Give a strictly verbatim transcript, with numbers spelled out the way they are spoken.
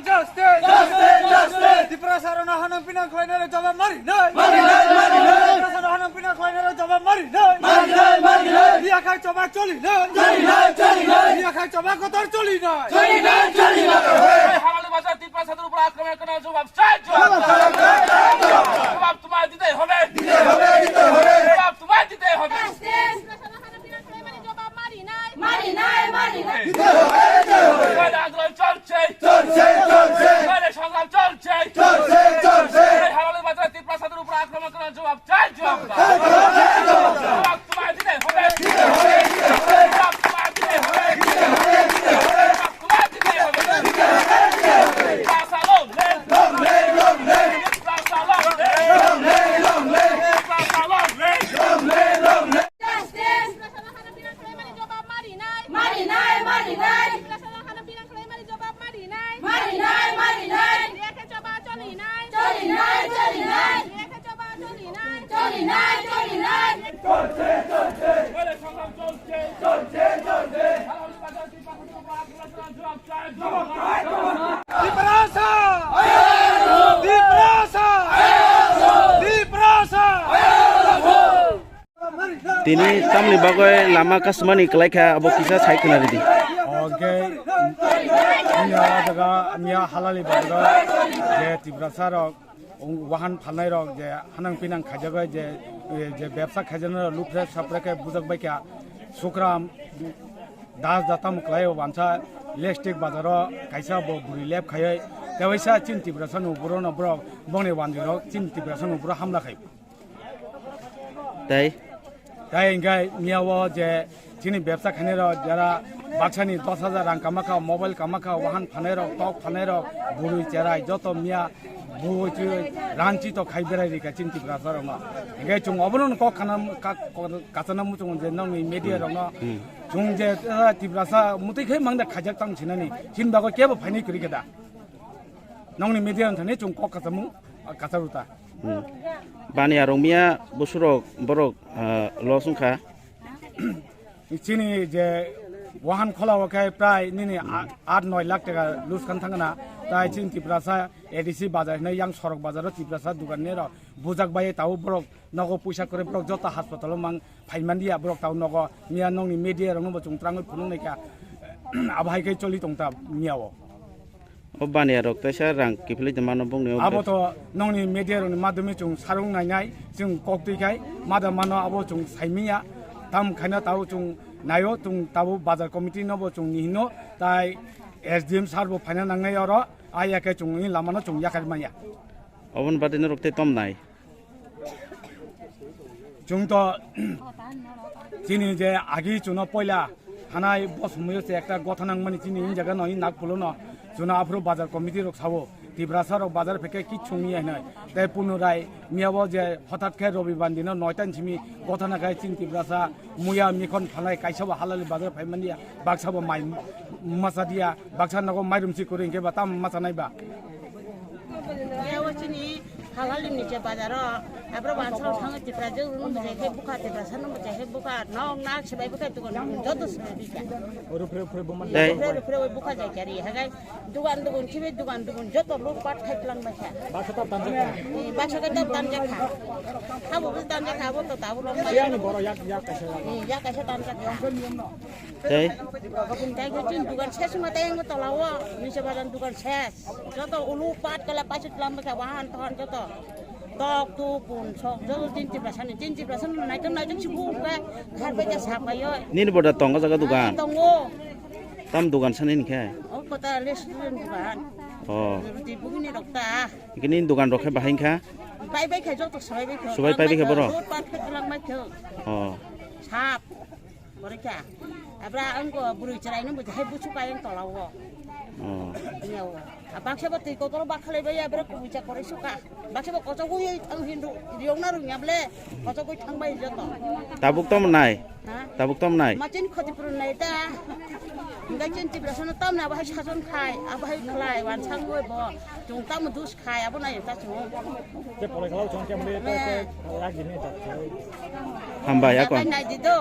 Justice! Justice! Justice! Tiprasa rokno hanang pinang khlainai rok jawab mari nai. Mari nai, mari nai. Tiprasa rokno hanang pinang khlainai rok jawab mari nai. Mari nai, mari nai. Riya khai choba choli nai. Choli nai, choli nai. Riya khai choba kotor choli nai. Choli nai, choli nai. এই হালালি বাজার তিপ্রা সাধুর উপর আক্রমণ কেন? জবাব চাই, জবাব চাই। জবাব তোমায় দিতে হবে। দিতে হবে, দিতে হবে। জবাব তোমায় দিতে হবে। জবাব মারি নাই, মারি নাই। দিতে হবে, দিতে হবে। আন্দোলন চলছে। চলছে, চলছে। সংগ্রাম চলছে। চলছে, চলছে। এই হালালি বাজার তিপ্রা সাধুর উপর আক্রমণ কেন? জবাব চাই, জবাব চাই। জবাব তোমায় দিতে হবে। দিতে হবে, দিতে হবে। জবাব তোমায় দিতে হবে। দিতে হবে, দিতে হবে। জবাব তোমায় দিতে হবে। দিতে হবে, দিতে হবে। Tiprasa long live। Long live, long live। Tiprasa long live। Long live, long live। Tiprasa long live। Long live, long live। Justice! Tiprasa long live। জবাব মারি নাই। মারি নাই, মারি নাই। Tiprasa long live। জবাব মারি নাই। মারি নাই, মারি নাই। রেখে জবাব চলি নাই। চলি নাই, চলি নাই। রেখে জবাব চলি নাই। চলি নাই, চলি নাই। চলছে, চলছে। বলে সংগ্রাম চলছে। চলছে, চলছে। তিপ্রাসা! তিপ্রাসা! Tiprasa! Tini tamni bagwi lama kasumani kwlai kha, abo kisa sai khna ridi. Oke, miya jaga, miya halali bagwi je Tiprasa rok, wahan phalnai rok je hanang pinang khaijagwi je, je bebsa khaijaknai rok lupre sapre khe bujak bai kha, Sukram Das da tamo kwlai o wansa Lestik bazaro kaisa bo bwrwi lep khaiwi tewaisa chini Tiprasa ni uphuru no borok bongni wanjwi rok chini Tiprasa ni uphuru hamla khai. Tai? Tai hingke miya o je chini bebsa khainai rok jara baksani dos hajar rang kama kha, mobile kama kha, wahan phanai rok, tok phanai rok, bwrwi cherai joto miya bui chwi ranchi to khai berai rika chini Tiprasa rok no. Hingke chwng obono kok khana kachana muchungo je nongni media rok no. Chwng je, eh, Tiprasa mwtwi khai mangda khaijak tang sinani, chini bagwi kebo phainai kwrwi khe da. Nongni media wng thani chwng kok kachamu, kacharu ta. Hmm. Bani arong miya busurok borok, eh, loss wngkha. Chini je wahan khola o khe prai nini a-, aat noi lakh taka lose khan thangna. Tai chini Tiprasa A D C bazar hinwi yang sorok bazaro Tiprasa dugan nero bujak bai tao borok nogo puisa kwrwi borok joto hospital o mang phaimanliya borok tao nogo miya nongni media rokno bo chwng twrangwi phunuknai kha. Abo hai khe choli tong ta miya o. O baniya rok teisa rang kiphilwi tongmano bongni o abo to nongni media rokni madhyome chwng sarung nainai chwng kok twi khai madhyamano abo chwng saimiya tam khaina tao chwng naio chwng tabo bazar committee no bo chwng nihino tai S D M sir bo phaina nangnai oro ai ya khe chwng ni lamano chwng yakhar manya. Oboni bade norok tei tom nai. Chwng to chini je agi chuno poila hanai bo somoyo se ekta gotha nangmani chini in jaga no in nak pulo no chuno aphuru bazar committee rok sawo Tiprasa rok bazar pheke kichung ya hinai tei punurai miya bo je hothat khe robi bandi no noita ni simi gotha nakhai chini Tiprasa muya mikhon phalai kaisa bo halali bazar phaimani ya baksa bo mai masa dia baksa nogo mairum si kuri hingke ba tam masa nai ba. Yawo chini halali ni je bazaro, abro bansal thang Tipra je unu je he buka Tipra sanu je he buka nok nak sebai buka tukon joto sebai bika. Oro pre pre boman. Dai. Pre pre buka jai kari hagai dugan dugun chibe dugan dugun joto luk pat khai tlang bacha. Baksa ta tan jakha. Baksa ka ta tan jakha. Habo tan jakha abo to tabo lom. Yang ni boro yak yak kaisa. Yak kaisa tan jakha. Tei? Tei khe chini dugan ses wngma tei ang tolao, nisa bajan dugan ses. Joto ulu pat kala paisut lam kha wahan tohan joto. Tok tu pun sok joto tin Tiprasa ni, tin Tiprasa ni naitok naitok si bu kha, khar bai ja sak bai oi. Nini boda tongo jaga dugan? Tongo. Tam dugan sani ni khe? O kota restaurant dugan. Oh. Ruti bugini rok ta. Kini dugan rok khe bahai kha? Bai bai kha joto sabai bai kha. Subai pai bai kha boro? Rot pat khe lang bai kha. Oh. Sap. Borikha. Abra ang ko bwrwi chwrai no bujai busu kai ang tola o. Oh. Iya o. A baksa bo twi kotoro bakhalai bai abra kubucha kore suka. Baksa bo kochogwi ang hindu riong na rungya ble. Kochogwi thang bai joto. Tabuk tom nai. Ha? Tabuk tom nai. Machin khoti purun nai ta. Hingga chin Tiprasa no tom na bahai sajon khai, abahai khlai wan sang bo. Chung tam dus khai abo nai ta chung. Te polai khalau chung kemle te te lagi ne ta. Hambai akon. Nai di do.